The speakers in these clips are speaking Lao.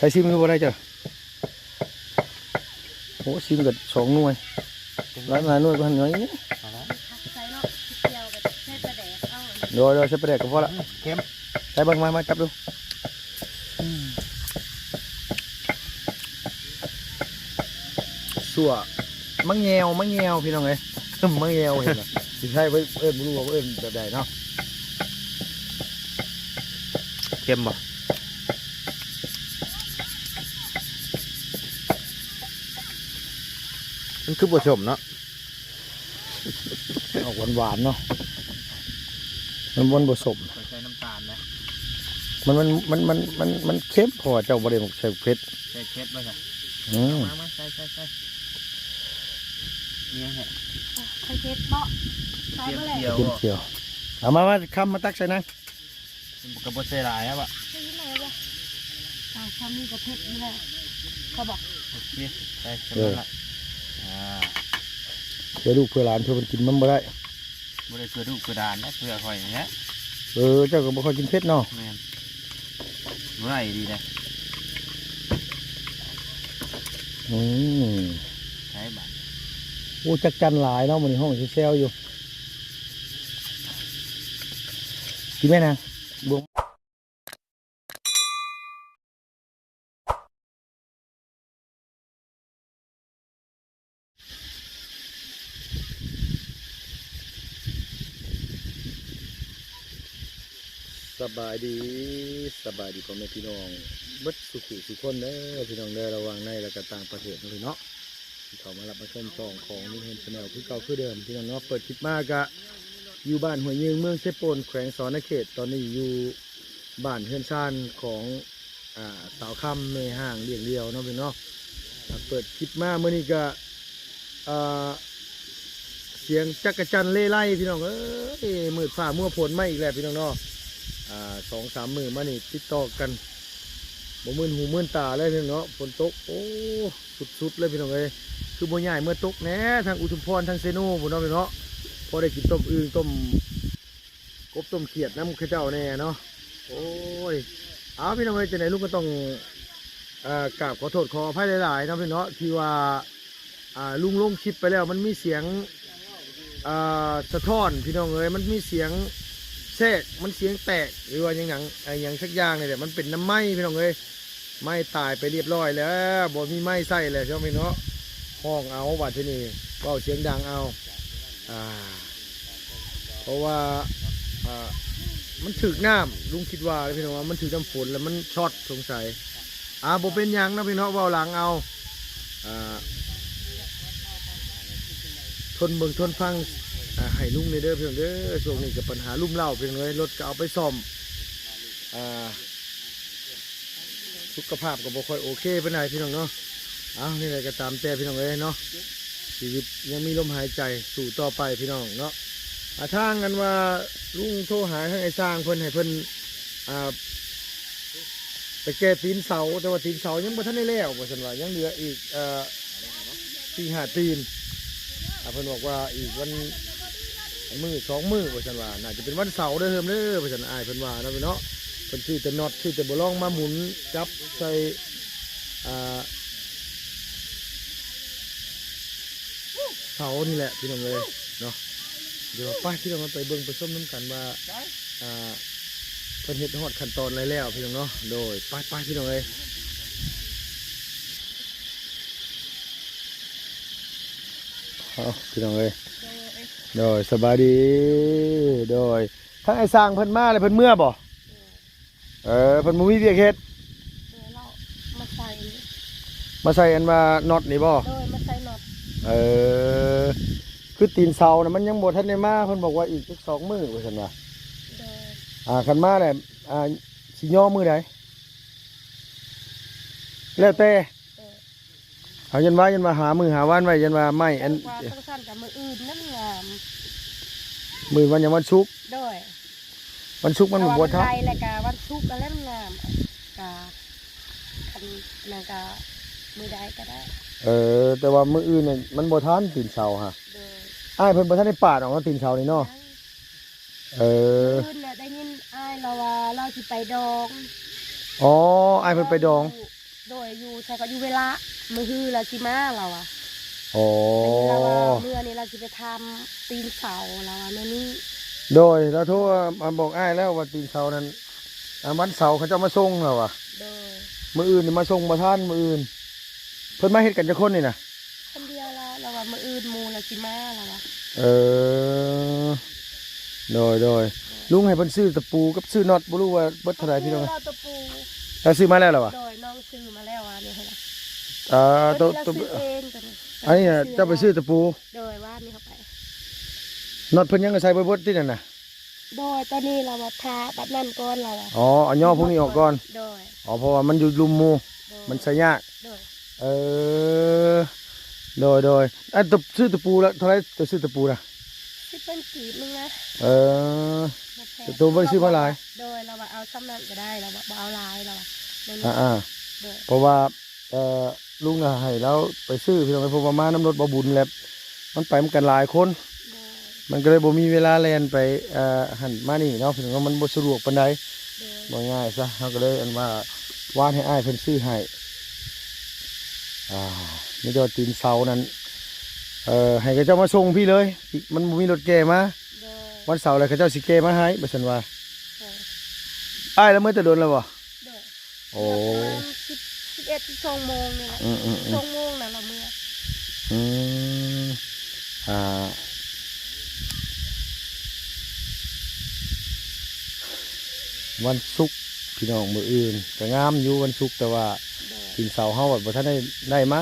ໄດ້ຊີມຄືບໍ່ໄດ້ເຈົ້າ? ໂອ້ ຊີມກໍສອງໜ່ວຍ ຫຼາຍໆໜ່ວຍກວ່າຫັ້ນໜ່ວຍນີ້. ໃສ່ເນາະ ເຈີວກໍໃສ່ປາແດກເອົາ. ໂດຍໆ ໃສ່ປາແດກກໍພໍລະ. ອືມ ເຄັມ. ໃສ່ເບິ່ງ ມາ ມາຈັບດູ. ອືມ ຊົ່ວ ມະແງວ ມະແງວ ພີ່ນ້ອງເອີຍ ມະແງວ ເຫັນບໍ່? ຊິໃຊ້ໄວ້ເອີ້ນ ບໍ່ຮູ້ວ່າເອີ້ນແບບໃດເນາະ. ເຄັມບໍ່? ມັນຄືບໍ່ສົ້ມເນາະ? ອອກຫວານໆເນາະ. ມັນ ມັນບໍ່ສົ້ມ ຂ້ອຍໃສ່ນ້ຳຕານນະ. ມັນ ມັນ ມັນ ມັນ ມັນ ມັນເຄັມ ເພາະວ່າເຈົ້າບໍ່ໄດ້ໃສ່ເຜັດ. ໃສ່ເຜັດບໍ່ຊະ? ອືມ ມາ ມາ ໃສ່ ໃສ່ ໃສ່. ມີຫຍັງແຮະ? ໄຂ່ເຜັດເບາະ ໃສ່ບໍ່ແຫຼະ. ເຄັມຂຽວ ເຄັມຂຽວ. ເອົາມາ ມາ ຄຳມາຕັກໃສ່ນາງ. ກໍບໍ່ໃສ່ຫຼາຍແລ້ວວະ. ໃສ່ໜ້ອຍວະ. ອ່າ ຊຳນີ້ກໍເຜັດຢູ່ແລ້ວ ພໍບໍ່? ໂອເຄ ໃສ່ສ່ຳນັ້ນລະ. ເອີ ອ່າ ເພື່ອລູກເພື່ອຫຼານ ເພື່ອເພິ່ນກິນມັນບໍ່ໄດ້. ບໍ່ໄດ້ເພື່ອລູກເພື່ອຫຼານນະ ເພື່ອຂ້ອຍນີ້ແຫຼະ. ເອີ ເຈົ້າກໍບໍ່ຄ່ອຍກິນເຜັດເນາະ. ແມ່ນ ບໍ່ໄດ້ດີເດ້. ອືມ ໃສ່ບາດ. ໂອ້ ຈັກຈັ່ນຫຼາຍເນາະ ມື້ນີ້ຮ້ອງແຊວໆຢູ່. ກິນໄດ້ນະ ເບິ່ງ. ສະບາຍດີ ສະບາຍດີພໍ່ແມ່ພີ່ນ້ອງເບິດສູ່ຜູ້ສູ່ຄົນເດີ ພີ່ນ້ອງເດີ ລະຫວ່າງໃນ ແລະກະຕ່າງປະເທດເນາະ ພີ່ນ້ອງເນາະ. ເຂົ້າມາຮັບມາຊົມຊ່ອງຂອງລຸງເຫັນແຊນແນວຄືເກົ່າຄືເດີມ ພີ່ນ້ອງເນາະ. ເປີດຄລິບມາກະຢູ່ບ້ານຫ້ວຍຍືງ ເມືອງເຊໂປນ ແຂວງສະຫວັນນະເຂດ. ຕອນນີ້ຢູ່ບ້ານເຮືອນຊານຂອງ ອ່າ ສາວຄຳແມ່ຮ້າງລ້ຽງດ່ຽວເນາະ ພີ່ນ້ອງເນາະ. ອ່າ ເປີດຄລິບມາມື້ນີ້ກະ ອ່າ ສຽງຈັກກະຈັ່ນເລໄລ ພີ່ນ້ອງເອີຍ ມືດຟ້າມົວຝົນມາອີກແລ້ວ ພີ່ນ້ອງເນາະ. ອ່າ ສອງສາມມື້ມານີ້ຕິດຕໍ່ກັນ ບໍ່ມື່ນຫູມື່ນຕາເລີຍ ພີ່ນ້ອງເນາະ. ຝົນຕົກ ໂອ້ ສຸດໆເລີຍ ພີ່ນ້ອງເອີຍ. ຄືບໍ່ຍ້າຍເມືອຕົກແດ່ ທາງອຸທຸມພອນ ທາງເຊໂນພຸ້ນເນາະ ພີ່ນ້ອງເນາະ. ພໍໄດ້ກິນຕົ້ມອຶ່ງ ຕົ້ມ ກົບຕົ້ມຂຽດນຳເຂົາເຈົ້າແດ່ເນາະ. ໂອ້ຍ ເອົາ ພີ່ນ້ອງເອີຍ ຈັ່ງໃດລຸງກໍຕ້ອງ ເອີ ກາບຂໍໂທດຂໍອະໄພຫຼາຍໆເນາະ ພີ່ນ້ອງເນາະ ທີ່ວ່າ ອ່າ ລຸງລົງຄລິບໄປແລ້ວ ມັນມີສຽງ ອ່າ ສະທ້ອນ ພີ່ນ້ອງເອີຍ ມັນມີສຽງແຊກ ມັນສຽງແຕກ ຫຼືວ່າຫຍັງ ຫຍັງ ອີຫຍັງສັກຢ່າງນີ້ແຫຼະ. ມັນເປັນນ້ຳໄມ້ ພີ່ນ້ອງເອີຍ ໄມ້ຕາຍໄປລຽບຮ້ອຍແລ້ວ ບໍ່ມີໄມ້ໃຊ້ແລ້ວ ພີ່ນ້ອງເນາະ. ຮ້ອງເອົາ ບາດທີນີ້ເວົ້າສຽງດັງເອົາ ອ່າ ເພາະວ່າ ອ່າ ມັນຖືກນ້ຳ ລຸງຄິດວ່າເດ້ ພີ່ນ້ອງ ວ່າມັນຖືກນ້ຳຝົນແລ້ວມັນຊັອດສົງໄສ. ອ່າ ບໍ່ເປັນຫຍັງເນາະ ພີ່ນ້ອງ ເວົ້າຫຼັງເອົາ. ອ່າ ທົນເບິ່ງທົນຟັງ ອ່າ ໃຫ້ລຸງແດ່ເດີ ພີ່ນ້ອງເດີ. ຊ່ວງນີ້ກໍປັນຫາລຸ່ມເລົ້າ ພີ່ນ້ອງເອີຍ ລົດກໍເອົາໄປສ້ອມ ອ່າ ສຸຂະພາບກໍບໍ່ຄ່ອຍໂອເຄປານໃດ ພີ່ນ້ອງເນາະ. ເອົາ ແນວໃດກໍຕາມແຕ່ ພີ່ນ້ອງເອີຍເນາະ ຊີວິດຍັງມີລົມຫາຍໃຈ ສູ້ຕໍ່ໄປ ພີ່ນ້ອງເນາະ. ອ່າ ທາງອັນວ່າລຸງໂທຫາທາງໄອ້ຊ່າງເພິ່ນ ໃຫ້ເພິ່ນ ອ່າ ໄປແກ່ຕີນເສົາ ແຕ່ວ່າຕີນເສົາຍັງບໍ່ທັນໄດ້ແລ້ວ ວ່າຊັ້ນວ່າ ຍັງເຫຼືອອີກ ເອີ ສີ່ຫ້າຕີນ. ອ່າ ເພິ່ນບອກວ່າອີກວັນ ມື້ສອງມື້ ວ່າຊັ້ນວ່າ ໜ້າຈະເປັນວັນເສົາເດີເຮີມເດີ ວ່າຊັ້ນ ອ້າຍເພິ່ນວ່າເນາະ ພີ່ນ້ອງເນາະ. ເພິ່ນຊື້ແຕ່ນັອດ ຊື້ແຕ່ບໍ່ລອງມາໝູນຈັບໃສ່ ອ່າ ເສົານີ້ແຫຼະ ພີ່ນ້ອງເອີຍເນາະ. ດຽວໄປ ພີ່ນ້ອງ ໄປເບິ່ງໄປຊົມນຳກັນວ່າ ອ່າ ເພິ່ນເຮັດຮອດຂັ້ນຕອນໃດແລ້ວ ພີ່ນ້ອງເນາະ. ໂດຍ ໄປໆ ພີ່ນ້ອງເອີຍ. ເອົາ ພີ່ນ້ອງເອີຍ ໂດຍ ໂດຍ ສະບາຍດີ ໂດຍ. ທາງໄອ້ຊ່າງເພິ່ນມາແລ້ວເພິ່ນເມືອບໍ່? ເອີ ເພິ່ນບໍ່ມີວຽກເຮັດ ເອີ ລາວມາໃສ່ ມາໃສ່ອັນວ່ານັອດນີ້ບໍ່? ໂດຍ ມາໃສ່ນັອດ. ເອີ ຄືຕີນເສົານະ ມັນຍັງບໍ່ທັນໄດ້ມາ ເພິ່ນບອກວ່າອີກຈັກສອງມື້ ວ່າຊັ້ນວ່າ. ໂດຍ ອ່າ ຄັນມາແລ້ວ ອ່າ ຊິຍໍມື້ໃດ? ແລ້ວແຕ່ ເອີ ເຮົາຍັນວ່າ ຍັນວ່າຫາມື້ຫາວັນໄວ້ ຍັນວ່າໄມ້ອັນ ວ່າຈັ່ງຊັ້ນກໍມື້ອື່ນນັ້ນງາມ. ມື້ວັນຫຍັງ? ວັນສຸກ. ໂດຍ ວັນສຸກມັນບໍ່ທັນ ແລ້ວກໍວັນສຸກກໍແລ້ວງາມ ກໍຄັນນັ້ນກໍມື້ໃດກໍໄດ້. ເອີ ແຕ່ວ່າມື້ອື່ນນີ້ມັນບໍ່ທັນຕີນເສົາຫະ. ໂດຍ ອ້າຍເພິ່ນບໍ່ທັນໄດ້ປາດອອກເນາະ ຕີນເສົານີ້ເນາະ. ເອີ ມື້ອື່ນນະ ໄດ້ຍິນອ້າຍລາວວ່າລາວຊິໄປດອງ. ອໍ ອ້າຍເພິ່ນໄປດອງ. ຢູ່ໃສກໍຢູ່ເວລາ ມື້ຮືລາວຊິມາລາວວ່າ. ອໍ ແຕ່ລາວວ່າເມື່ອນີ້ລາວຊິໄປທຳຕີນເສົາລາວວ່າແນວນີ້. ໂດຍ ລາວໂທມາບອກອ້າຍແລ້ວວ່າຕີນເສົານັ້ນ ອາ ວັນເສົາເຂົາເຈົ້າມາສົ່ງລາວວ່າ. ໂດຍ ມື້ອື່ນນີ້ມາສົ່ງບໍ່ທັນ ມື້ອື່ນ. ເພິ່ນມາເຮັດກັນຈັກຄົນນີ້ນະ? ຄົນດຽວລາວ ລາວວ່າມື້ອື່ນໝູ່ລາວຊິມາລາວວ່າ. ເອີ ໂດຍ ໂດຍ ລຸງໃຫ້ເພິ່ນຊື້ຕະປູກັບຊື້ນັອດ ບໍ່ຮູ້ວ່າເບິດເທົ່າໃດພີ່ນ້ອງ. ເຮົາຊື້ມາແລ້ວລາວວ່າ. ໂດຍ ນ້ອງຊື້ມາແລ້ວວານນີ້ຫັ້ນນະ. ອ່າ ໂຕ ໂຕ ອັນນີ້ນະ ເຈົ້າໄປຊື້ຕະປູ. ໂດຍ ວານນີ້ເຮົາໄປ. ນັອດເພິ່ນຍັງໃສ່ບໍ່ເບິດຕິນັ້ນນະ? ໂດຍ ຕອນນີ້ລາວວ່າຖ້າບັດນັ້ນກ່ອນລາວວ່າ. ອໍ ເອົາຍໍພວກນີ້ອອກກ່ອນ. ໂດຍ ອໍ ເພາະວ່າມັນຢູ່ລຸ່ມໝູ່. ໂດຍ ມັນໃສ່ຍາກ. ໂດຍ ເອີ ໂດຍ ໂດຍ ອັນຕະ ຊື້ຕະປູລະເທົ່າໃດ? ໂຕຊື້ຕະປູນະ ສິບພັນກີບໜຶ່ງນະ. ເອີ ບໍ່ແພງ ໂຕບໍ່ໄດ້ຊື້ມາຫຼາຍ. ໂດຍ ລາວວ່າເອົາສ່ຳນັ້ນກໍໄດ້ ລາວວ່າບໍ່ເອົາຫຼາຍ ລາວວ່າ. ອ່າໆ ໂດຍ ເພາະວ່າ ເອີ ລຸງນະໃຫ້ລາວໄປຊື້ພີ່ນ້ອງ ເພາະວ່າມານຳລົດບໍ່ບຸນແລ້ວ ມັນໄປນຳກັນຫຼາຍຄົນ. ໂດຍ ມັນກໍເລີຍບໍ່ມີເວລາແລ່ນໄປ ເອີ ຫັ້ນມານີ້ເນາະ ພີ່ນ້ອງເນາະ ມັນບໍ່ສະດວກປານໃດ. ໂດຍ ເວົ້າງ່າຍຊະ ເຮົາກໍເລີຍອັນວ່າວານໃຫ້ອ້າຍເພິ່ນຊື້ໃຫ້. ອ່າ ມີແຕ່ວ່າຕີນເສົານັ້ນ ເອີ ໃຫ້ເຂົາເຈົ້າມາສົ່ງພີ້ເລີຍ ມັນບໍ່ມີລົດແກ່ມາ. ໂດຍ ວັນເສົາແລ້ວເຂົາເຈົ້າຊິແກ່ມາໃຫ້ ວ່າຊັ້ນວ່າ. ໂດຍ ອ້າຍລາວເມືອແຕ່ດົນແລ້ວບໍ່? ໂດຍ ໂອ້ ປະມານສິບ ສິບເອັດ ສິບສອງໂມງນີ້ແຫຼະ. ອືມໆໆ ສິບສອງໂມງນະລາວເມືອ. ອືມ ອ່າ ວັນສຸກພີ່ນ້ອງ ມື້ອື່ນກໍງາມຢູ່ວັນສຸກ ແຕ່ວ່າ ໂດຍ ຕີນເສົາເຮົາບັດບໍ່ທັນໄດ້ ໄດ້ມາ.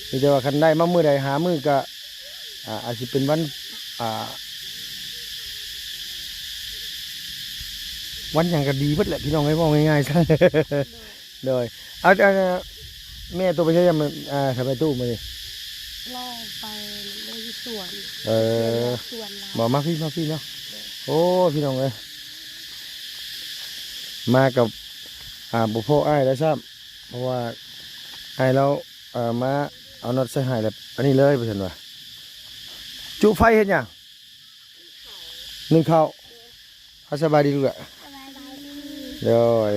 ມີແຕ່ວ່າຄັນໄດ້ມາມື້ໃດ ຫ້າມື້ກໍ ອ່າ ອາດຊິເປັນວັນ ອ່າ ວັນຫຍັງກໍດີເບິດແຫຼະພີ່ນ້ອງເອີຍ ເວົ້າງ່າຍໆຊະ. ໂດຍ ເອົາ ອັນ ແມ່ໂຕໄປໃສ ອ່າ ທຳໄມຕູ້ມື້ນີ້? ລາວໄປເລີຍຢູ່ສວນ. ເອີ ສວນລາວ. ບໍ່ ມາພີ້ ມາພີ້ເນາະ. ໂດຍ ໂອ້ ພີ່ນ້ອງເອີຍ ມາກັບ ອ່າ ບໍ່ພໍ້ອ້າຍແລ້ວຊ້ຳ ເພາະວ່າອ້າຍລາວ ເອີ ມາເອົານັອດໃສ່ໃຫ້ແລ້ວ ອັນນີ້ເລີຍ ວ່າຊັ້ນວ່າ. ຈຸໄຟເຮັດຫຍັງ? ໜຶ້ງເຂົ້າ. ເອົາ ສະບາຍດີລູກຫຼ້າ. ສະບາຍດີ. ໂດຍ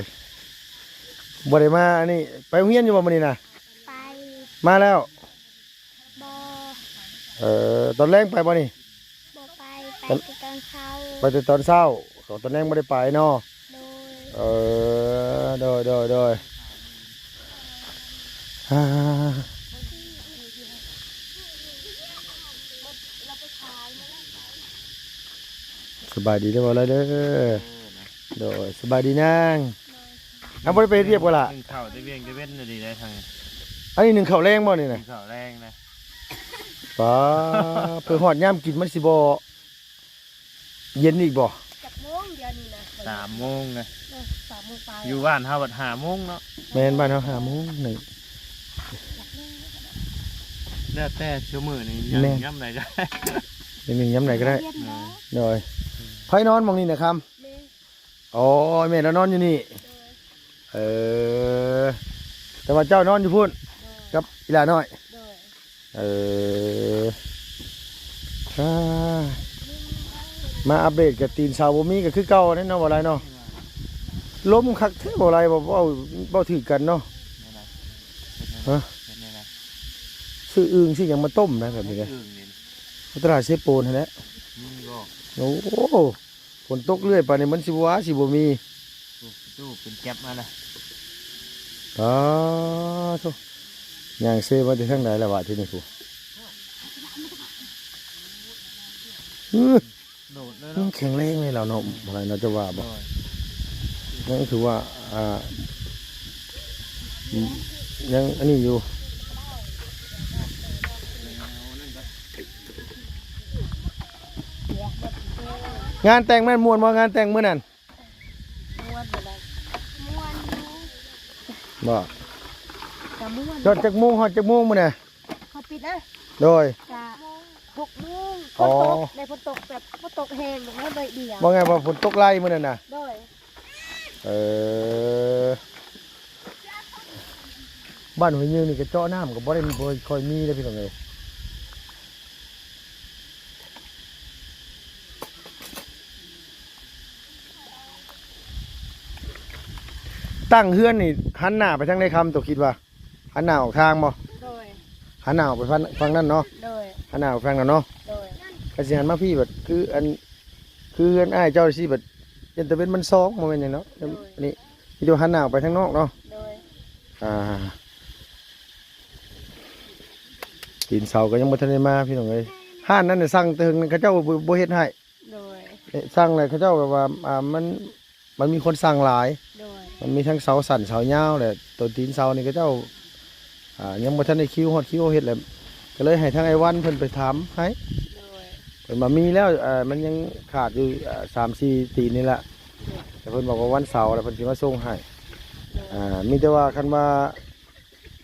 ບໍ່ໄດ້ມາ ອັນນີ້ ໄປໂຮງຮຽນຢູ່ບໍ່ມື້ນີ້ນະ? ໄປ. ມາແລ້ວ? ບໍ່. ເອີ ຕອນແລງໄປບໍ່ນີ້? ບໍ່ໄປ ໄປແຕ່ຕອນເຊົ້າ. ໄປແຕ່ຕອນເຊົ້າ ຕອນແລງບໍ່ໄດ້ໄປເນາະ. ໂດຍ ເອີ ໂດຍ ໂດຍ ໂດຍ. ອ່າ ສະບາຍດີເດີ ເວົ້າລາວເດີ. ໂດຍ ສະບາຍດີນາງ. ເອົາ ບໍ່ໄດ້ໄປເຮັດວຽກບໍ່ລະ? ໜຶ້ງເຂົ້າແຕ່ວຽງແຕ່ເວັນນີ້ໄດ້ທາງ. ອັນນີ້ໜຶ້ງເຂົ້າແລງບໍ່ນີ້ນະ? ໜຶ້ງເຂົ້າແລງນະ. ປ້າ ເພື່ອຮອດຍາມກິນມັນຊິບໍ່ ເຢັນອີກບໍ່? ຈັກໂມງດຽວນີ້ນະ? ສາມໂມງນະ. ເອີ ສາມໂມງປາຍ. ຢູ່ບ້ານເຮົາບັດຫ້າໂມງເນາະ. ແມ່ນ ບ້ານເຮົາຫ້າໂມງໜຶ່ງ. ແລ້ວແຕ່ຊຸມື້ນີ້ ຫຍັງ ແມ່ນ ຍາມໃດກໍໄດ້ ຫຍັງຍາມໃດກໍໄດ້. ເອີ ໂດຍ ໃຜນອນໝ່ອງນີ້ນະຄຳ? ແມ່. ອໍ ແມ່ລາວນອນຢູ່ນີ້. ໂດຍ ເອີ ແຕ່ວ່າເຈົ້ານອນຢູ່ພຸ້ນ. ໂດຍ ກັບອີ່ຫຼ້ານ້ອຍ. ໂດຍ ເອີ ອ່າ ມາອັບເດດກັບຕີນເສົາບໍ່ມີກໍຄືເກົ່ານັ້ນເນາະ ບໍ່ຫຼາຍເນາະ. ລົມຄັກແທ້ ບໍ່ຫຼາຍ ເວົ້າ ເວົ້າຖືກກັນເນາະ. ຮະ ຊື້ອຶ່ງຊື້ຫຍັງມາຕົ້ມນະ ແບບນີ້ເດ້ ຕະຫຼາດເຊໂປນຫັ້ນແຫຼະ. ມີບໍ່? ໂອ້ ຝົນຕົກເລື້ອຍປານນີ້ ມັນຊິວ່າຊິບໍ່ມີ. ໂອ້ ຕູ້ເປັນແກັບມາລະ. ອ້າໂທ້ ຍ່າງເຊມາແຕ່ທາງໃດລະວະ ທີ່ນີ້ພຸ້ນ. ອື ໂດດເລີຍ ມັນ ເນາະ ແຂງແຮງເລີຍລາວເນາະ. ບໍ່ໄດ້ເນາະ ຈະວ່າບໍ່? ໂດຍ ຍັງຖືວ່າ ອ່າ ຍັງອັນນີ້ຢູ່. ງານແຕ່ງແມ່ນມ່ວນບໍ່? ງານແຕ່ງມື້ນັ້ນ ມ່ວນບໍ່ລະ? ມ່ວນຢູ່. ບໍ່? ກະມ່ວນ. ຮອດຈັກໂມງ ຮອດຈັກໂມງມື້ນະ? ເຂົາປິດນະ. ໂດຍ ກະຫົກໂມງ. ຝົນຕົກ ອໍ ແຕ່ຝົນຕົກແບບບໍ່ຕົກແຮງ ຕົກໜ້ອຍດຽວ. ວ່າໄງວ່າຝົນຕົກໄລ່ມື້ນັ້ນນະ? ໂດຍ ເອີ ບ້ານຫ້ວຍຍືນນີ້ກະເຈາະນ້ຳກະບໍ່ໄດ້ ບໍ່ຄ່ອຍມີເດ້ພີ່ນ້ອງເອີຍ. ຕັ້ງເຮືອນນີ້ຫັນໜ້າໄປທາງໃດຄຳ ໂຕຄິດວ່າ ຫັນໜ້າອອກທາງບໍ່? ໂດຍ ຫັນໜ້າອອກໄປຝັ່ງ ຝັ່ງນັ້ນເນາະ. ໂດຍ ຫັນໜ້າອອກຝັ່ງນັ້ນເນາະ. ໂດຍ ຄັນຊິຫັນມາພີ້ບັດຄືອັນ ຄືເຮືອນອ້າຍເຈົ້າຊີ້ບັດ ຢ້ານຕາເວັນມັນສ່ອງ ບໍ່ແມ່ນຫຍັງເນາະ. ໂດຍ ອັນນີ້ມີແຕ່ວ່າຫັນໜ້າອອກໄປທາງນອກເນາະ. ໂດຍ ອ່າ ຕີນເສົາກໍຍັງບໍ່ທັນໄດ້ມາ ພີ່ນ້ອງເອີຍ. ຮ້ານນັ້ນນະ ສັ່ງແຕ່ເຖິງນັ້ນ ເຂົາເຈົ້າບໍ່ ບໍ່ເຮັດໃຫ້. ໂດຍ ເອີ ສັ່ງແລ້ວເຂົາເຈົ້າແບບວ່າ ອ່າ ມັນ ມັນມີຄົນສັ່ງຫຼາຍ. ໂດຍ ມັນມີທັງເສົາສັ້ນເສົາຍາວແຫຼະ ຕົວຕີນເສົານີ້ເຂົາເຈົ້າ ອ່າ ຍັງບໍ່ທັນໄດ້ຄິວ ຮອດຄິວເຮັດແລ້ວ ກໍເລີຍໃຫ້ທາງອ້າຍວັນເພິ່ນໄປຖາມໃຫ້. ໂດຍ ເພິ່ນວ່າມີແລ້ວ ເອີ ມັນຍັງຂາດຢູ່ ເອີ ສາມສີ່ຕີນນີ້ແຫຼະ. ໂດຍ ແຕ່ເພິ່ນບອກວ່າວັນເສົາແລ້ວເພິ່ນຊິມາສົ່ງໃຫ້. ໂດຍ ອ່າ ມີແຕ່ວ່າຄັນວ່າ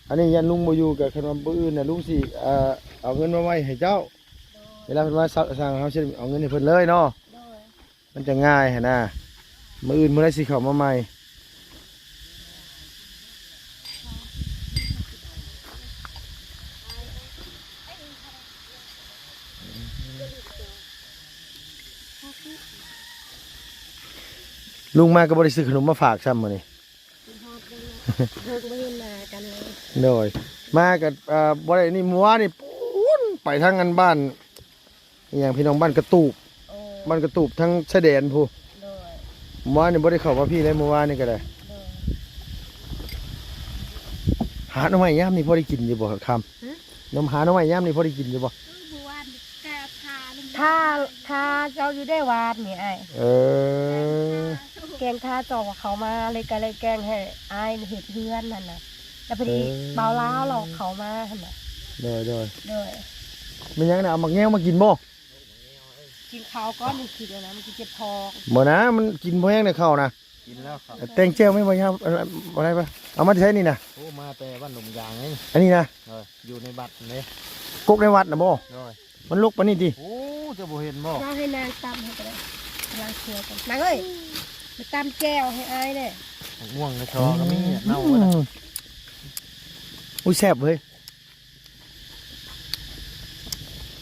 ອັນນີ້ຢ້ານລຸງບໍ່ຢູ່ ກໍຄັນວ່າມື້ອື່ນນະ ລຸງຊິ ເອີ ເອົາເງິນມາໄວ້ໃຫ້ເຈົ້າ. ໂດຍ ເວລາເພິ່ນມາສ- ສັ່ງ ເຮົາຊິເອົາເງິນໃຫ້ເພິ່ນເລີຍເນາະ. ໂດຍ ມັນຈະງ່າຍຫັ້ນນະ. ມື້ອື່ນມື້ໃດຊິເຂົ້າມາໃໝ່. ລຸງມາກໍບໍ່ໄດ້ຊື້ຂະໜົມມາຝາກຊ້ຳມື້ນີ້. ເຮົາກໍບໍ່ເຫັນໜ້າກັນເລີຍ. ໂດຍ ມາກໍ ເອີ ບໍ່ໄດ້ນີ້ ມື້ວານນີ້ປູ້ນ ໄປທາງອັນບ້ານ ອີຫຍັງ ພີ່ນ້ອງ ບ້ານກະຕູບ. ໂອ້ ບ້ານກະຕູບທາງຊາຍແດນພຸ້ນ. ໂດຍ ມື້ວານນີ້ບໍ່ໄດ້ເຂົ້າມາພີ້ເລີຍ ມື້ວານນີ້ກໍໄດ້. ໂດຍ ຫາໜໍ່ໄມ້ຍາມນີ້ພໍໄດ້ກິນຢູ່ບໍ່ຄຳ? ຫື? ນຳຫາໜໍ່ໄມ້ຍາມນີ້ພໍໄດ້ກິນຢູ່ບໍ່? ເອີ ມື້ວານນີ້ກະທາ ທາ ທາເຈົ້າຢູ່ເດ້ວານນີ້ອ້າຍ. ເອີ ແກງທາເຈົ້າເຂົ້າມາ ເລີຍກະເລີຍແກງໃຫ້ອ້າຍເຮັດເຮືອນຫັ້ນນະ. ແລ້ວພໍດີ ເອີ ບ່າວລາວລອກເຂົ້າມາຫັ້ນນະ. ໂດຍ ໂດຍ ໂດຍ. ແມ່ນຫຍັງນະ ເອົາໝາກແງວມາກິນບໍ່? ກິນເຂົ້າກ່ອນ ມັນຄິດແລ້ວນະ ມັນຊິເຈັບທ້ອງ. ບໍ່ນະ ມັນກິນພໍແຮງໃດເຂົ້ານະ. ກິນແລ້ວເຂົ້າ. ແຕ່ງແຈ່ວແມ່ນບໍ່ຍາວ ເອົາ ບໍ່ໄດ້ປະ? ເອົາມາແຕ່ໃສນີ້ນະ? ໂອ້ ມາແຕ່ບ້ານດົງຢາງນີ້. ອັນນີ້ນະ? ເອີ ຢູ່ໃນວັດນີ້. ກົກໃນວັດນະບໍ່? ໂດຍ. ມັນລົກປານນີ້ຕິ? ໂອ້ ເຈົ້າບໍ່ເຫັນບໍ່? ວ່າໃຫ້ນາງຕຳໃຫ້ກໍໄດ້ ລ້າງຖ້ວຍກ່ອນ. ນາງເອີຍ ມາຕຳແຈ່ວໃຫ້ອ້າຍແດ່. ໝາກມ່ວງໃນຊອກໍມີ ອືມ ເນົ່າ. ອືມ ເບິດລະ. ອຸ້ຍ ແຊບເວີຍ.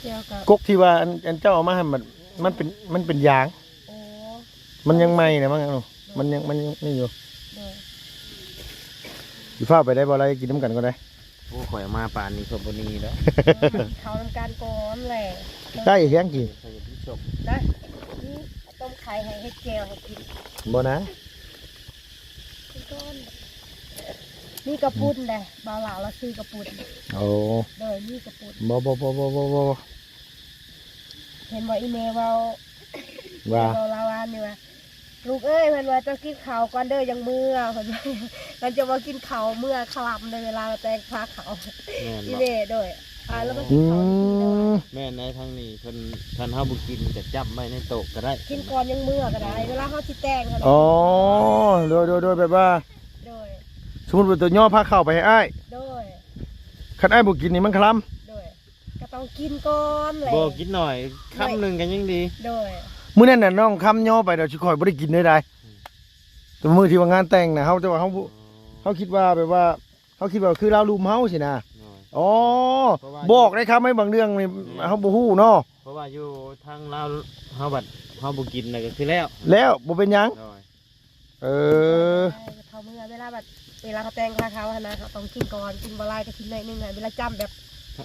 ແຈ່ວກໍ ກົກທີ່ວ່າອັນ ອັນເຈົ້າເອົາມາໃຫ້ມັນ ມັນເປັນ ມັນເປັນຢາງ. ໂອ້ ມັນຍັງໃໝ່ນະ ມັນຍັງ ໂດຍ ມັນຍັງ ມັນຍັງນີ້ຢູ່. ໂດຍ. ຊິຟ້າວໄປໄດ້ບໍ່ລະ ກິນນຳກັນກ່ອນໄດ໋. ໂອ້ ຂ້ອຍມາປານນີ້ ຄົນບໍ່ໜີດອກ. ເຂົ້ານຳກັນກ່ອນແຫຼະ. ໃກ້ຮຽງກິນ. ນະ ນີ້ ຕົ້ມໄຂ່ໃຫ້ ເຮັດແຈ່ວໃຫ້ກິນ. ບໍ່ນະ ກິນກ່ອນ. ມີກະປຸ້ນເດ້ ບ່າວລາວລະຊື້ກະປຸ້ນ. ໂອ້ ໂດຍ ມີກະປຸ້ນ. ບໍ່ ບໍ່ ບໍ່ ບໍ່ ບໍ່ ບໍ່. ເຫັນບໍ່ ອີ່ແມ່ເວົ້າ ວ່າ ເວົ້າລາວວ່ານີ້ວ່າ ລູກເອີຍ ເພິ່ນວ່າ ເຈົ້າກິນເຂົ້າກ່ອນເດີ ຈັ່ງເມືອ ເພິ່ນວ່າ. ມັນຈະບໍ່ກິນເຂົ້າເມືອຄະລຳເດີ ເວລາແຕ່ງພາເຂົ້າ. ແມ່ນບໍ່? ອີເມ ໂດຍ ອ່າ ແລ້ວມັນ ອືມ ກິນເຂົ້າຢູ່ພີ້ແລ້ວວ່າ. ແມ່ນໃດ໋ ທາງນີ້ເພິ່ນ ຄັນເຮົາບໍ່ກິນກໍຈ້ຳໄວ້ໃນໂຕະກໍໄດ້ ກິນກ່ອນຍັງເມືອກໍໄດ້ ເວລາເຮົາຊິແຕ່ງຫັ້ນ. ອໍ ໂດຍ ໂດຍ ໂດຍ ແບບວ່າ ໂດຍ ສົມມຸດວ່າໂຕຍໍພາເຂົ້າໄປໃຫ້ອ້າຍ ໂດຍ ຄັນອ້າຍບໍ່ກິນນີ້ມັນຄະລຳ ໂດຍ ກໍຕ້ອງກິນກ່ອນແຫຼະ ບໍ່ກິນໜ້ອຍ ໂດຍ ຄຳໜຶ່ງກໍຍັງດີ ໂດຍ. ມື້ນັ້ນນະ ນ້ອງຄຳຍໍໄປ ດຽວຊິຂ້ອຍບໍ່ໄດ້ກິນເລີຍໄດ໋ ອືມ ແຕ່ມື້ທີ່ວ່າງານແຕ່ງນະ ເຮົາ ແຕ່ວ່າເຮົາ ເຮົາຄິດວ່າແບບວ່າ ເຮົາຄິດວ່າຄືລາວລຸມເຮົາຊີ້ນະ ໂດຍ ອໍ ເພາະວ່າ ບອກໄດ້ຄຳໃຫ້ບາງເລື່ອງນີ້ ແມ່ນ ເຮົາບໍ່ຮູ້ເນາະ ເພາະວ່າຢູ່ທາງລາວ ເຮົາບັດ ເຮົາບໍ່ກິນນະກໍຄືແລ້ວ ແລ້ວບໍ່ເປັນຫຍັງ ໂດຍ. ເອີ ເຂົາເມື່ອ ເວລາແບບ ເວລາເຂົາແຕ່ງພາເຂົ້າຫັ້ນນະ ເຂົາຕ້ອງກິນກ່ອນ ກິນບໍ່ຫຼາຍກໍກິນໜ້ອຍໜຶ່ງ ເວລາຈ້ຳແບບ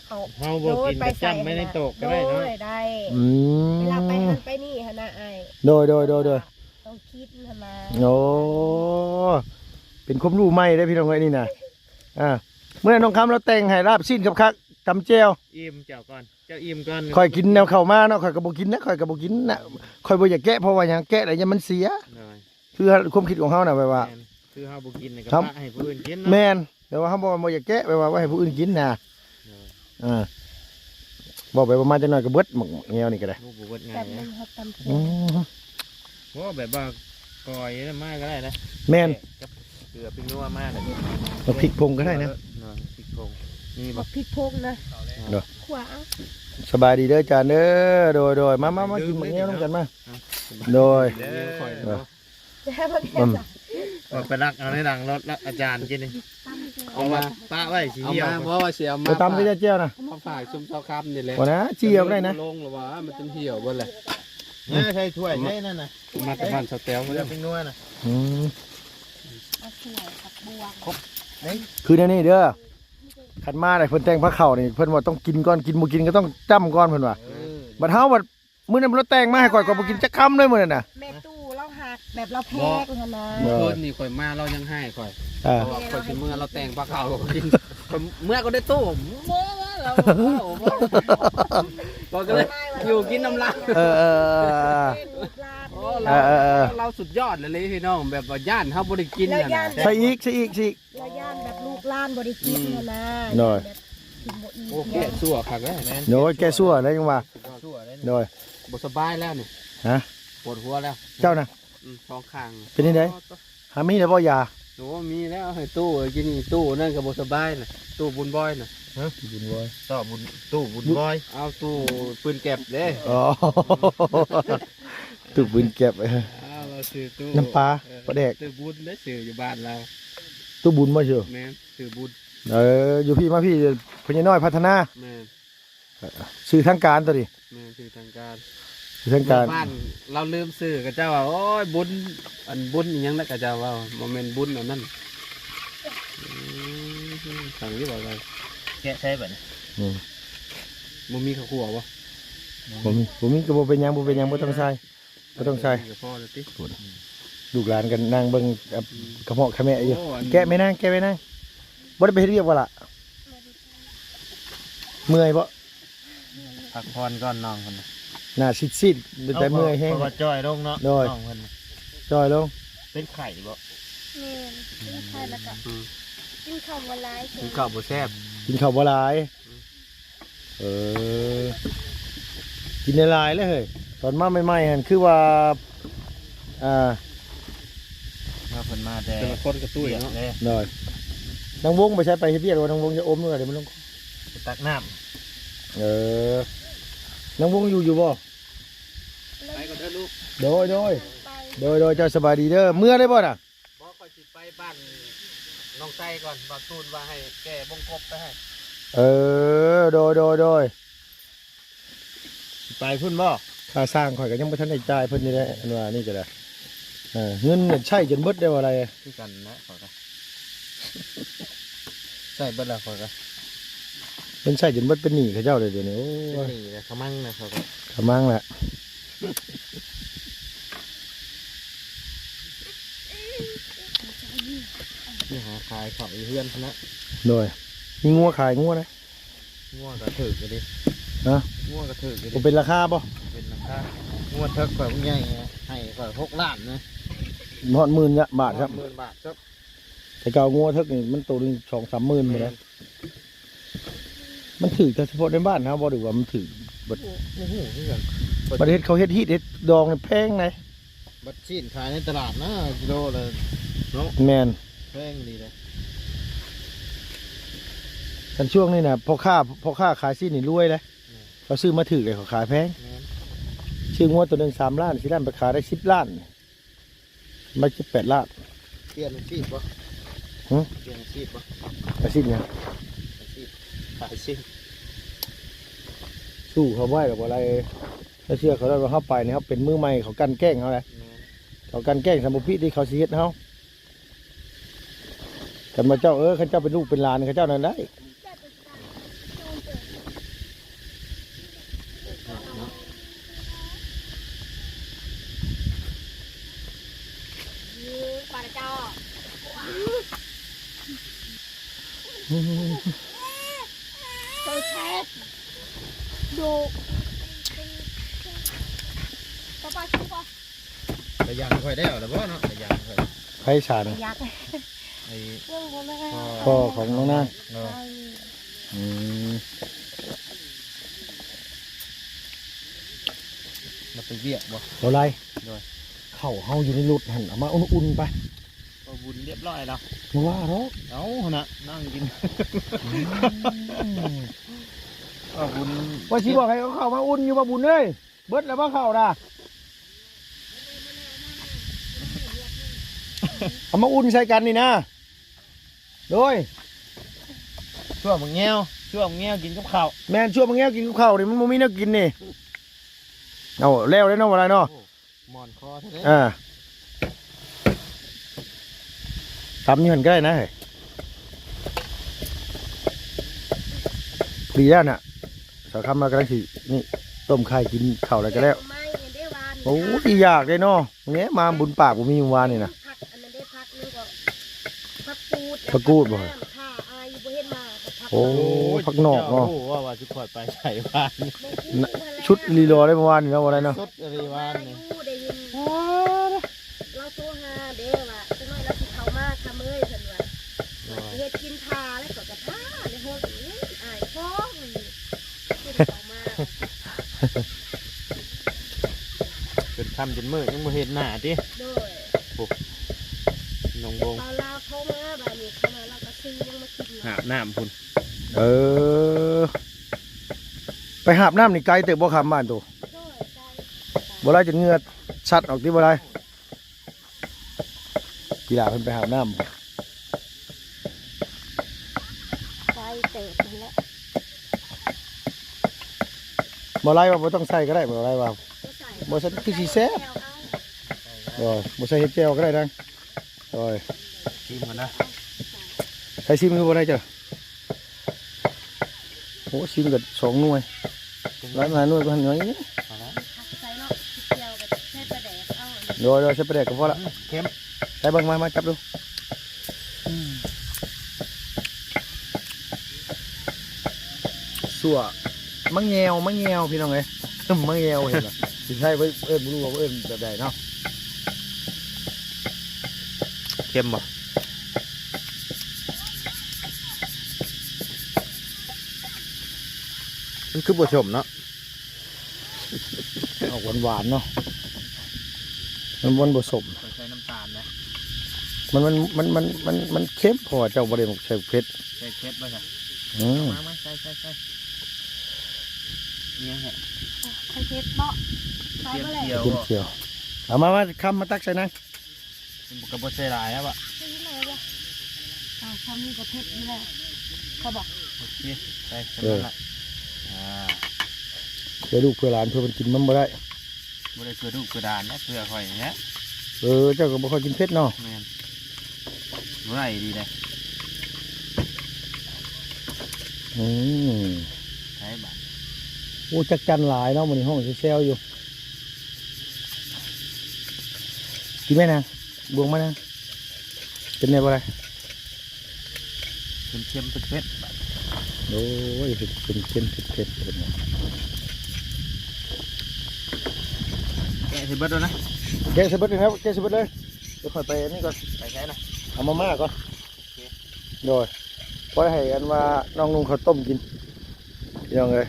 ເຮົາ ເຮົາບໍ່ກິນກໍຈ້ຳໄວ້ໃນໂຕະກໍໄດ້ເນາະ ໂດຍ ໄດ້ ອືມ ເວລາໄປຫັ້ນໄປນີ້ຫັ້ນນະອ້າຍ ໂດຍ ໂດຍ ໂດຍ ໂດຍ ຕ້ອງກິນຫັ້ນນະ ໂອ້ ເປັນຄວາມຮູ້ໃໝ່ເດ້ພີ່ນ້ອງເອີຍນີ້ນະ ອ່າ ມື້ນັ້ນນ້ອງຄຳລາວແຕ່ງໃຫ້ລາບຊີ້ນຄັກໆ ຕຳແຈ່ວ ອີ່ມເຈົ້າກ່ອນ ເຈົ້າອີ່ມກ່ອນ ຂ້ອຍກິນແນວເຂົ້າມາເນາະ ຂ້ອຍກໍບໍ່ກິນນະ ຂ້ອຍກໍບໍ່ກິນນະ ຂ້ອຍບໍ່ຢາກແກະ ເພາະວ່າຫຍັງ ແກະແລ້ວຢ້ານມັນເສຍ ໂດຍ ຄືຄວາມຄິດຂອງເຮົານະ ແບບວ່າ ແມ່ນ ຄືເຮົາບໍ່ກິນກໍປະໃຫ້ຜູ້ອື່ນກິນເນາະ ແມ່ນ ແບບວ່າເຮົາບໍ່ ບໍ່ຢາກແກະ ແບບວ່າໄວ້ໃຫ້ຜູ້ອື່ນກິນນະ ໂດຍ ອ່າ ເວົ້າໄປເວົ້າມາຈັກໜ້ອຍກໍເບິດ ໝາກແງວນີ້ກໍໄດ້ ໂອ້ ບໍ່ເບິດງ່າຍ ແບບໜຶ່ງເຮົາຕຳແຈ່ວ ອືມ ໂອ້ ແບບວ່າກ່ອຍມາກໍໄດ້ນະ ແມ່ນ ແກະກັບເກືອພິກນົວມາ ແລ້ວກໍ ໝາກພິກຜົງກໍໄດ້ນະ ເນາະ ພິກຜົງ ນີ້ບໍ່ ໝາກພິກຜົງນະ ເນາະ ຂົ້ວເອົາ ສະບາຍດີເດີອາຈານເດີ ໂດຍ ໂດຍ ມາ ມາ ມາກິນໝາກແງວນຳກັນມາ ໂດຍ ເດີ ຂ້ອຍເນາະ ອືມ ວ່າໄປລັກເອົາໃນຫຼັງລົດລະອາຈານກິນນີ້ ເອົາມາປະໄວ້ຊິ ເອົາມາ ເອົາມາ ບໍ່ວ່າຊິເອົາມາ ໄປຕຳໃສ່ແຈ່ວນະ ເອົາມາຝາກຊຸມຊາວຄຳນີ້ແຫຼະ ບໍ່ນະ ຈີ່ເອົາກໍໄດ້ນະ ລົງແລ້ວວ່າມັນຈົນຫ່ຽວເບິດແຫຼະ ໃສ່ຖ້ວຍໃສ່ນັ້ນນະ ມາແຕ່ບ້ານສາວແຕວ ເກືອພິກນົວນະ ອືມ ເອົາຖ້ວຍ ຄືແນວນີ້ເດີ ຄັນມາໄດ້ເພິ່ນແຕ່ງພາເຂົ້ານີ້ ເພິ່ນວ່າຕ້ອງກິນກ່ອນ ກິນ ບໍ່ກິນກໍຕ້ອງຈ້ຳກ່ອນ ເພິ່ນວ່າ. ເອີ ບັດເຮົາບັດ ມື້ນັ້ນລາວແຕ່ງມາໃຫ້ຂ້ອຍ ຂ້ອຍບໍ່ກິນຈັກຄຳເລີຍມື້ນັ້ນນະ. ແມ່ຕູ້ລາວຮັກແບບລາວແພງຫັ້ນນະ. ເອີ ມື້ຄືນນີ້ຂ້ອຍມາລາວຍັງຮ້າຍຂ້ອຍ. ເອີ ເພາະວ່າຂ້ອຍຊິເມືອລາວແຕ່ງພາເຂົ້າກິນ ຂ້ອຍເມືອກໍໄດ້ຕູ້ ເມືອລາວ ຂ້ອຍກໍເລີຍຢູ່ກິນນຳລາວ. ເອີໆ ໂອ້ ລາວ ເອີໆ ລາວສຸດຍອດເລີຍພີ່ນ້ອງ ແບບວ່າຢ້ານເຮົາບໍ່ໄດ້ກິນຫັ້ນນະ. ໃສ່ອີກ ໃສ່ອີກ ໃສ່ອີກ. ລະຢ້ານແບບລູກຫຼານບໍ່ໄດ້ກິນຫັ້ນນະ. ໂດຍ ແບບກິນບໍ່ອີ່ມ. ໂອ້ ແກ້ຊົ່ວຄັກເດ້. ໂດຍ ແກ້ຊົ່ວແລ້ວຍັງວ່າ. ໂດຍ ບໍ່ສະບາຍແລ້ວນີ້. ຮະ? ປວດຫົວແລ້ວ. ເຈົ້ານະ? ອືມ ສອງຂ້າງ. ເປັນຈັ່ງໃດ? ຫາມີແລ້ວບໍ່ຢາ? ໂອ້ ມີແລ້ວ ໃຫ້ຕູ້ກິນນີ້. ຕູ້ນັ້ນກໍບໍ່ສະບາຍນະ ຕູ້ບຸນບອຍນະ. ຮະ? ບຸນບອຍ ຕໍ່ບຸນ ຕູ້ບຸນບອຍ. ເອົາຕູ້ປືນແກັບເດ້. ອໍ ຕູ້ປືນແກັບ. ເອີ ລາວຊື່ຕູ້ ນ້ຳປາ ເອີ ປາແດກ. ຕູ້ບຸນໄດ້ຊື່ຢູ່ບ້ານລາວ ຕູ້ບຸນບໍ່ຊື່? ແມ່ນ ຊື່ບຸນ. ເອີ ຢູ່ພີ້ມາພີ້ ພໍ່ໃຫຍ່ນ້ອຍພັດທະນາ. ແມ່ນ ຊື່ທາງການໂຕນີ້. ແມ່ນ ຊື່ທາງການ ຊື່ທາງການ. ບ້ານລາວລືມຊື່ ເຂົາເຈົ້າວ່າ ໂອ້ຍ ບຸນ ອັນບຸນອີ່ຫຍັງນະ ເຂົາເຈົ້າເວົ້າ ບໍ່ແມ່ນບຸນອັນນັ້ນ. ອືມ ສັ່ງຢູ່ບໍ່ໄດ້ ແກະໃຊ້ບັດນີ້. ອືມ ບໍ່ມີເຂົ້າຂົ້ວບໍ່? ບໍ່ມີ ບໍ່ມີກໍບໍ່ເປັນຫຍັງ ບໍ່ເປັນຫຍັງ ບໍ່ຕ້ອງໃສ່. ບໍ່ຕ້ອງໃສ່ ເອີ ກໍພໍແລ້ວຕິ. ພຸ້ນ ລູກຫຼານກໍນັ່ງເບິ່ງ ອືມ ກະເໝາະກະແມະຢູ່. ໂອ້ ອັນ ແກະແມ່ນາງ ແກະແມ່ນາງ. ບໍ່ໄດ້ໄປເຮັດວຽກບໍ່ລະ? ເມື່ອຍບໍ່? ພັກຜ່ອນກ່ອນນ້ອງເພິ່ນນະ. ໜ້າຊີດໆ ເປັນຕາເມື່ອຍແຮງ. ເພາະວ່າຈ່ອຍລົງເນາະ. ໂດຍ ນ້ອງເພິ່ນນະ ຈ່ອຍລົງ. ເປັນໄຂ້ບໍ່? ແມ່ນ ເປັນໄຂ້ແລ້ວກໍ ອືມ ກິນເຂົ້າບໍ່ຫຼາຍ ກິນເຂົ້າບໍ່ແຊບ ກິນເຂົ້າບໍ່ຫຼາຍ. ອືມ ເອີ ກິນຫຼາຍໆເລີຍເຮີ້ຍ. ຕອນມາໃໝ່ໆຫັ້ນຄືວ່າ ອ່າ ວ່າເພິ່ນມາແຕ່ ແຕ່ລະຄົນກະຕຸ້ຍເນາະ. ໂດຍ ນາງວົງໄປໃສ? ໄປເຮັດວຽກແລ້ວ ນາງວົງ. ຢ່າອົມເດີ ດຽວມັນລົງ ໄປຕັກນ້ຳ. ເອີ ນາງວົງຢູ່ ຢູ່ບໍ່? ໄປກ່ອນເດີລູກ. ໂດຍ ໂດຍ ໄປ ໂດຍ ໂດຍ ເຈົ້າສະບາຍດີເດີ. ເມືອໄດ້ບໍ່ນະ? ບໍ່ ຂ້ອຍຊິໄປບ້ານນ້ອງໄຊກ່ອນ ບ່າວຕູນວ່າໃຫ້ແກ່ບົງກົບໄປໃຫ້. ເອີ ໂດຍ ໂດຍ ໂດຍ ຊິໄປພຸ້ນບໍ່? ຄ່າຊ່າງຂ້ອຍກໍຍັງບໍ່ທັນໄດ້ຈ່າຍເພິ່ນຢູ່ເດ້ ອັນວ່ານີ້ກໍໄດ້. ເອີ ເງິນໃຊ້ຈົນເບິດໄດ້ວ່າໄດ. ຄືກັນນະ ຂ້ອຍກໍໃຊ້ເບິດແລ້ວ ຂ້ອຍກໍ ເພິ່ນໃຊ້ຈົນເບິດ ເປັນໜີ້ເຂົາເຈົ້າເລີຍດຽວນີ້. ໂອ້ຍ ເປັນໜີ້ແລ້ວ ຂະມັງນະ ຂ້ອຍກໍຂະມັງແຫຼະ. ໄປຫາຂາຍເຂົ້າຢູ່ເຮືອນພຸ້ນນະ. ໂດຍ ມີງົວຂາຍ ງົວນະ. ງົວກໍຖືກຢູ່ເດ. ຮະ? ງົວກໍຖືກຢູ່ເດ. ບໍ່ເປັນລາຄາບໍ່? ເປັນລາຄາ. ງົວເຖິກຂ້ອຍບັກໃຫຍ່ ໃຫ້ຂ້ອຍຫົກລ້ານນະ. ຮອດໝື່ນຍະ ບາດຄັບ. ໝື່ນບາດຄັບ. ແຕ່ເກົ່າງົວເຖິກນີ້ມັນໂຕໜຶ່ງສອງສາມໝື່ນພຸ້ນແຫຼະ. ແມ່ນ. ມັນຖືກແຕ່ສະເພາະໃນບ້ານເຮົາບໍ່ ຫຼືວ່າມັນຖືກເບິດ? ໂອ້ ບໍ່ຮູ້ຄືກັນ. ບັດເຮັດ ເຂົາເຮັດຮີດເຮັດດອງນີ້ແພງໃດ. ບັດຊີ້ນຂາຍໃນຕະຫຼາດນະ ກິໂລລະເນາະ. ແມ່ນ. ແພງອີ່ຫຼີເດ້. ຄັນຊ່ວງນີ້ນະ ພໍ່ຄ້າ ພໍ່ຄ້າຂາຍຊີ້ນນີ້ລວຍເດ້. ແມ່ນ. ເຂົາຊື້ມາຖືກເດ້ ເຂົາຂາຍແພງ. ແມ່ນ. ຊື້ງົວໂຕໜຶ່ງສາມລ້ານ ສີ່ລ້ານ ໄປຂາຍໄດ້ສິບລ້ານ. ມາເຈັດແປດລ້ານ. ປ່ຽນອາຊີບບໍ່? ຫື? ປ່ຽນອາຊີບບໍ່? ອາຊີບຫຍັງ? ອາຊີບຂາຍຊີ້ນ. ສູ້ເຂົາບໍ່ໄດ້ດອກ ບໍ່ໄດ້. ເຮົາເຊື່ອເຂົາໄດ້ວ່າເຮົາໄປນີ້ ເຮົາເປັນມືໃໝ່ ເຂົາກັ່ນແກ້ງເຮົາໄດ໋. ແມ່ນ. ເຂົາກັ່ນແກ້ງ ສຳບໍ່ຜິດທີ່ເຂົາຊິເຮັດເຮົາ. ຄັນວ່າເຈົ້າ ເອີ ຄັນເຈົ້າເປັນລູກເປັນຫຼານເຂົາເຈົ້ານັ້ນໄດ້. ກະຢາງຂ້ອຍໄດ້ເອົາແລ້ວບໍ່ເນາະ? ກະຢາງຂ້ອຍ ໃຜສານ? ກະຢາງ ໄອ້ ຍັງບໍ່ແລ້ວ ພໍ່ຂອງນ້ອງນາງ. ເອີ ອືມ ລາວໄປວຽກບໍ່? ບໍ່ໄດ້. ໂດຍ ເຂົ້າເຮົາຢູ່ໃນລົດຫັ້ນ ເອົາມາອຸ່ນໆໄປ. ກໍວຸ້ນລຽບຮ້ອຍແລ້ວ ບໍ່ວ່າດອກ. ເອົາຫັ້ນນະ ນັ່ງກິນ. ອືມ ກໍວຸ້ນ ວ່າຊິບອກໃຫ້ເຂົາເຂົ້າມາອຸ່ນຢູ່ ບໍ່ບຸນເອີຍ. ເບິດແລ້ວບໍ່ເຂົ້ານະ? ເອົາມາອຸ່ນໃສ່ກັນນີ້ນະ. ໂດຍ ຊົ່ວໝາກແງວ ຊົ່ວໝາກແງວກິນກັບເຂົ້າ. ແມ່ນ ຊົ່ວໝາກແງວກິນກັບເຂົ້ານີ້ ມັນບໍ່ມີແນວກິນນີ້. ເອົາແລ້ວເດ້ເນາະ ບໍ່ໄດ້ເນາະ. ໂອ້ ມ່ອນຄໍແທ້ເດ້. ອ່າ ຕຳຢູ່หั่นກໍໄດ້ນະເຮີ້ຍ. ພໍດີແລ້ວນະ ສາວຄຳມາກຳລັງຊິນີ້ ຕົ້ມໄຂ່ກິນເຂົ້າແລ້ວກໍແລ້ວ. ໂອ້ຍ ຢາກເດ້ເນາະ ແງະມາບຸນປາກບໍ່ມີມື້ວານນີ້ນະ. ຜັກອັນນັ້ນເດ້ ຜັກຫຍັງກໍ ຜັກກູດ ຜັກກູດບໍ່? ຖ້າອາຍບໍ່ເຫັນມາ ຜັກ ໂອ້ ຜັກນອກເນາະ. ໂອ້ ວ່າ ວ່າຊິຄ່ອຍໄປໃສວານນີ້ ນະ ສຸດອີ່ຫຼີຫຼໍ່ເດ້ມື້ວານນີ້ເນາະ ບໍ່ໄດ້ເນາະ ສຸດອີ່ຫຼີວານນີ້. ໄດ້ຍິນ ລາວໂທຫາເດ້ວ່າ ຈັກໜ້ອຍລາວຊິເຂົ້າມາ ຄຳເອີຍ ເພິ່ນວ່າ ວ່າຊິເຮັດກິນຖ້າ ແລ້ວກໍກະຖ້າ ແລ້ວໂຮດ ອາຍພ້ອງ ຊິໄດ້ເຂົ້າມາ. ຈົນຄ່ຳຈົນມືດຍັງບໍ່ເຫັນໜ້າຕິ? ໂດຍ ໂອ້ ນ້ອງບົງ ລາວໂທມາ ບາດນີ້ເຂົ້າມາ ລາວກໍຊື້ຫຍັງມາກິນ ຫາບນ້ຳພຸ້ນ. ເອີ ໄປຫາບນ້ຳນີ້ໄກເຕີບບໍ່ ຄຳ ບ້ານໂຕ? ໂດຍ ໄກ ບໍ່ໄດ້ ຈົນເຫື່ອຊັດອອກຕິ ບໍ່ໄດ້. ກິລາເພິ່ນໄປຫາບນ້ຳ ໄກເຕີບຫັ້ນແຫຼະ. ບໍ່ໄດ້ວ່າບໍ່ຕ້ອງໃສ່ກໍໄດ້ ບໍ່ໄດ້ວ່າ ບໍ່ໃສ່ ບໍ່ໃສ່ຄືຊິແຊບ. ແຈ່ວເອົາ ໂດຍ ບໍ່ໃສ່ເຮັດແຈ່ວກໍໄດ້ນາງ. ໂດຍ ຊີມກ່ອນນະ ໃສ່ຊີມຄືບໍ່ໄດ້ເຈົ້າ. ໂອ້ ຊີມກໍສອງໜ່ວຍ ຫຼາຍໜ່ວຍກວ່າຫັ້ນໜ່ອຍ. ໃສ່ເນາະ ຊິກ່ຽວກັບໃສ່ປາແດກເອົາ. ໂດຍໆ ໃສ່ປາແດກກໍພໍລະ ເຄັມ. ໃສ່ເບິ່ງ ມາ ມາຈັບດູ. ຊົ່ວ ມະແງວ ມະແງວ ພີ່ນ້ອງເອີຍ ມະແງວ ເຫັນບໍ່? ຊິໃຊ້ໄປເອີ້ນ ບໍ່ຮູ້ວ່າເອີ້ນແບບໃດເນາະ. ເຄັມບໍ່? ມັນຄືບໍ່ສົ້ມເນາະ ອອກຫວານໆເນາະ ມັນ ມັນບໍ່ສົ້ມ. ຂ້ອຍໃສ່ນ້ຳຕານນະ ມັນ ມັນ ມັນ ມັນ ມັນ ມັນເຄັມ ເພາະວ່າເຈົ້າບໍ່ໄດ້ໃສ່ເຜັດ. ໃສ່ເຜັດບໍ່ຊະ? ອືມ ມາ ມາ ໃສ່ ໃສ່ ໃສ່ ອີຫຍັງແຮະ? ໃສ່ເຜັດບໍ່? ໃສ່ບໍ່ແຫຼະ ກະທຽມຈຽວ. ເອົາມາ ມາ ຄຳ ມາຕັກໃສ່ນາງ. ມັນກໍບໍ່ໃສ່ຫຼາຍແລ້ວບະ ເອົາ ຄຳນີ້ກໍເຜັດຢູ່ແລ້ວ ພໍບໍ່? ໂອເຄ ໃສ່ສ່ຳນັ້ນລະ. ເອີ ອ່າ ເພື່ອລູກເພື່ອຫຼານ ເພື່ອເພິ່ນກິນມັນບໍ່ໄດ້ ບໍ່ໄດ້ເພື່ອລູກເພື່ອຫຼານນະ ເພື່ອຂ້ອຍນີ້ແຫຼະ. ເອີ ເຈົ້າກໍບໍ່ຄ່ອຍກິນເຜັດເນາະ. ແມ່ນ ບໍ່ໄດ້ອີ່ຫຼີເດ້. ອືມ ໃສ່ບາດ ໂອ້ ຈັກຈັ່ນຫຼາຍເນາະ ມື້ນີ້ຮ້ອງແຊວໆຢູ່. ກິນໄດ້ນະ ບວງມານະ ເປັນແນວບໍ່ໄດ້? ເຄັມໆ ເຜັດໆ ໂອ້ຍ ເຮັດເຄັມໆ ເຜັດໆ ເປັນຫຍັງ? ແກະໃສ່ເບິດແລ້ວນະ ແກະໃສ່ເບິດແລ້ວ ແກະໃສ່ເບິດເລີຍ. ດຽວຂ້ອຍໄປອັນນີ້ກ່ອນ ໄປໃສນະ? ເອົາມາມ່າກ່ອນ. ໂອເຄ ໂດຍ ພໍໃຫ້ອັນວ່ານ້ອງນຸ່ງເຂົ້າຕົ້ມກິນ ພີ່ນ້ອງເອີຍ.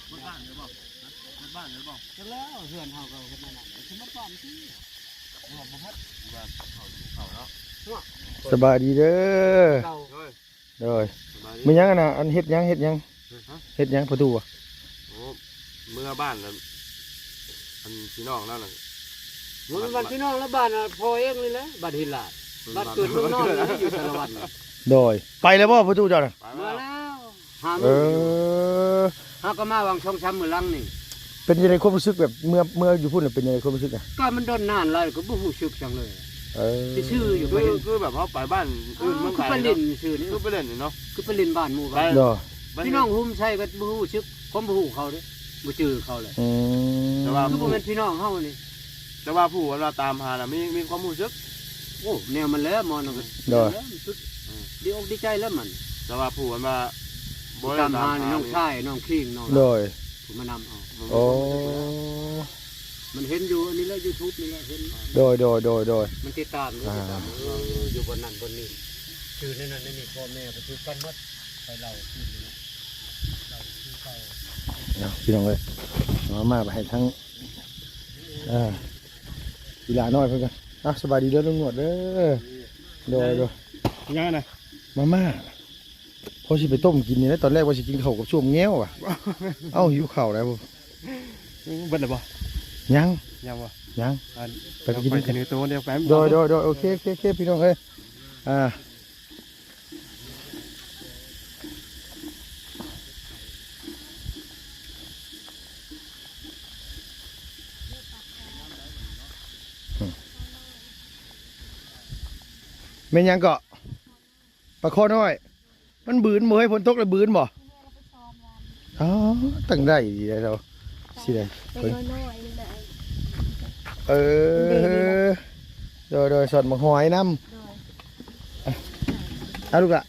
ໝົດບ້ານເລີຍບໍ່? ໝົດບ້ານເລີຍບໍ່? ຈັກແລ້ວ ເຮືອນເຮົາກໍເຮັດແນວນັ້ນ ຊິໝົດບ້ານຕິ? ບໍ່ ບໍ່ໝົດ ວ່າເຂົາ ເຂົາເນາະ. ສະບາຍດີເດີ ເຈົ້າ ໂດຍ ສະບາຍດີ. ແມ່ນຫຍັງອັນນ່ະ ອັນເຮັດຫຍັງ ເຮັດຫຍັງ? ຮະ? ເຮັດຫຍັງປະຕູ? ໂອ້ ເມືອບ້ານ ອັນພີ່ນ້ອງລາວນັ້ນ ບໍ່ແມ່ນບ້ານພີ່ນ້ອງລະ ບ້ານພໍ່ເອງນີ້ແຫຼະ ບ້ານຫີນລາດ ບ້ານເກີດເມືອງນອນນີ້ ຢູ່ສາລະວັນ. ໂດຍ ໄປແລ້ວບໍ່ປະຕູເຈົ້ານະ? ມາແລ້ວ ຫາມື້. ເອີ ຫາກໍມາຫວ່າງສອງສາມມື້ຫຼັງນີ້. ເປັນຈັ່ງໃດຄວາມຮູ້ສຶກແບບເມື່ອ ເມື່ອຢູ່ພຸ້ນເປັນຈັ່ງໃດຄວາມຮູ້ສຶກນະ? ກໍມັນດົນນານຫຼາຍກໍບໍ່ຮູ້ສຶກຫຍັງເລີຍ. ເອີ ຊື່ໆຢູ່. ຄື ຄືແບບເຮົາໄປບ້ານອື່ນເມືອງໄກ ຄືໄປຫຼິ້ນຊື່ນີ້ ຄືໄປຫຼິ້ນເນາະ ຄືໄປຫຼິ້ນບ້ານໝູ່ບ້ານ. ໂດຍ ພີ່ນ້ອງຫຸ້ມໃສ່ກໍບໍ່ຮູ້ສຶກ ຄວາມບໍ່ຮູ້ເຂົາເດ້ ບໍ່ຈື່ເຂົາເລີຍ. ອືມ ແຕ່ວ່າຄືບໍ່ແມ່ນພີ່ນ້ອງເຮົານີ້. ແຕ່ວ່າຜູ້ອັນວ່າຕາມຫານະ ມີ ມີຄວາມຮູ້ສຶກ. ໂອ້ ແນວມັນແຫຼະ ໝໍນະ. ໂດຍ ແນວມັນສຸດ ເອີ ດີອົກດີໃຈແລ້ວມັນ. ແຕ່ວ່າຜູ້ອັນວ່າບໍ່ໄດ້ຕາມຫາ ຕາມຫານີ້ ນ້ອງຊາຍ ນ້ອງຄີງ ນ້ອງ. ໂດຍ ຜູ້ມານຳເອົາ. ໂອ້ ມັນເຫັນຢູ່ອັນນີ້ແຫຼະ ຢູທູບນີ້ແຫຼະ ເຫັນ. ໂດຍ ໂດຍ ໂດຍ ໂດຍ ມັນຕິດຕາມຢູ່ ອ່າ ຕິດຕາມ ເອີ ຢູ່ບ່ອນນັ້ນບ່ອນນີ້ ຊື່ນັ້ນນັ້ນນີ້ ພໍ່ແມ່ກໍຖືກກັນໝົດ ໄປເລົ່າຄືນນີ້ ເລົ່າຄືເກົ່າ. ເອົາ ພີ່ນ້ອງເອີຍ ເອົາມາໄປໃຫ້ທັງ ອ່າ ອີຫຼານ້ອຍເພິ່ນກໍ ອ່ະ ສະບາຍດີເດີລຸງໜວດເດີ. ໂດຍ ໂດຍ ຍັງນະ ມາມ່າ ພໍຊິໄປຕົ້ມກິນນີ້ແຫຼະ ຕອນແລກວ່າຊິກິນເຂົ້າກັບສົ້ມແງວວ່າ ເອົ້າ ຫິວເຂົ້າແລ້ວ. ເບິດແລ້ວບໍ່? ຍັງ ຍັງບໍ່? ຍັງ ໄປກິນ ໄປກິນໂຕດຽວກັນ. ໂດຍ ໂດຍ ໂດຍ ໂອເຄ ໂອເຄ ໂອເຄ ພີ່ນ້ອງເອີຍ ອ່າ ແມ່ນຫຍັງເກາະ? ປາຄໍນ້ອຍ. ມັນບືນບໍ່ເຮີ້ຍ? ຝົນຕົກແລ້ວບືນບໍ່? ອໍ ຕັ້ງໄດ້ດີແລ້ວ ຊິໄດ້ ເບິ່ງ ນ້ອຍໆ ນີ້ນະ. ເອີ ໂດຍໆ ສອນໝາກຫອຍນຳ. ໂດຍ ເອົາລູກລະ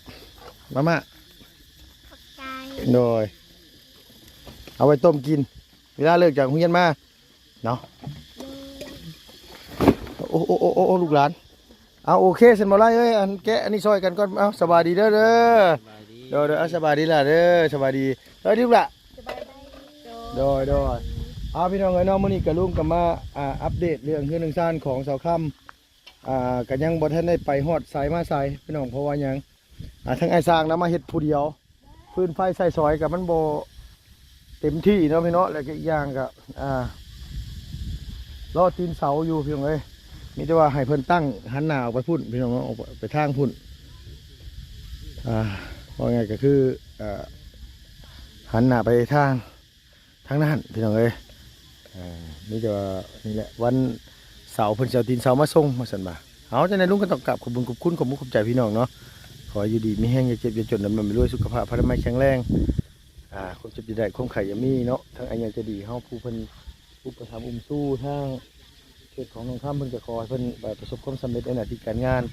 ມາມ່າ. ຂອບໃຈ. ໂດຍ ເອົາໄວ້ຕົ້ມກິນ ເວລາເລີກຈາກໂຮງຮຽນມາເນາະ. ໂອ້ ໂອ້ ໂອ້ ໂອ້ ລູກຫຼານ. ເອົາ ໂອເຄ ຊັ້ນບໍ່ໄລ່ເອີຍ ອັນແກະອັນນີ້ຊ່ອຍກັນກ່ອນ. ເອົາ ສະບາຍດີເດີ ເດີ. ສະບາຍດີ. ໂດຍໆ ເອົາ ສະບາຍດີຫຼະເດີ ສະບາຍດີ. ເອີ ດີລູກຫຼະ. ສະບາຍດີ. ໂດຍໆ ເອົາ ພີ່ນ້ອງເອີຍເນາະ ມື້ນີ້ກະລຸງກະມາ ອ່າ ອັບເດດເລື່ອງເຮືອນເລື່ອງຊານຂອງສາວຄຳ. ອ່າ ກະຍັງບໍ່ທັນໄດ້ໄປຮອດໃສມາໃສພີ່ນ້ອງ ເພາະວ່າຫຍັງ ອ່າ ທາງອ້າຍຊ່າງນຳມາເຮັດຜູ້ດຽວ ຟືນໄຟໃຊ້ສອຍກະມັນບໍ່ເຕັມທີ່ເນາະພີ່ນ້ອງ ແລ້ວກະອີກຢ່າງກະ ອ່າ ລໍຕີນເສົາຢູ່ພີ່ນ້ອງເອີຍ. ມີແຕ່ວ່າໃຫ້ເພິ່ນຕັ້ງຫັນໜ້າອອກໄປພຸ້ນພີ່ນ້ອງເນາະ ອອກໄປທາງພຸ້ນ ອ່າ ເວົ້າງ່າຍກະຄື ອ່າ ຫັນໜ້າໄປທາງ ທາງນັ້ນພີ່ນ້ອງເອີຍ. ອ່າ ມີແຕ່ວ່ານີ້ແຫຼະ ວັນເສົາເພິ່ນຊິເອົາຕີນເສົາມາສົ່ງວ່າຊັ້ນວ່າ. ເອົາ ຈັ່ງໃດລຸງກະຕ້ອງກາບຂອບບຸນຂອບຄຸນ ຂອບມຸກຂອບໃຈພີ່ນ້ອງເນາະ. ຂໍໃຫ້ຢູ່ດີມີແຮງ ຢ່າເຈັບຢ່າຈົນ ລ່ຳໆລວຍໆ ສຸຂະພາບພະລະໄມແຂງແຮງ. ອ່າ ຄວາມເຈັບຢ່າໄດ້ ຄວາມໄຂ້ຢ່າມີເນາະ. ທາງອາຍາໃຈດີເຮົາ ຜູ້ເພິ່ນອຸປະຖຳອຸ້ມຊູທາງເຂດຂອງນ້ອງຄຳ ເພິ່ນກະຂໍໃຫ້ເພິ່ນປະສົບຄວາມສຳເລັດໃນໜ້າທີ່ການງານ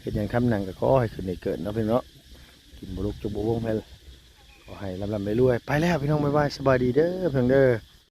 ເຮັດຫຍັງທຳຫຍັງກະຂໍໃຫ້ຂຶ້ນໃຫ້ເກີດເນາະພີ່ນ້ອງເນາະ. ກິນບໍ່ລຸກຈົກບໍ່ວົງແມ່ນ ຂໍໃຫ້ລ່ຳໆລວຍໆ. ໄປແລ້ວພີ່ນ້ອງ ບາຍບາຍ ສະບາຍດີເດີພີ່ນ້ອງເດີ.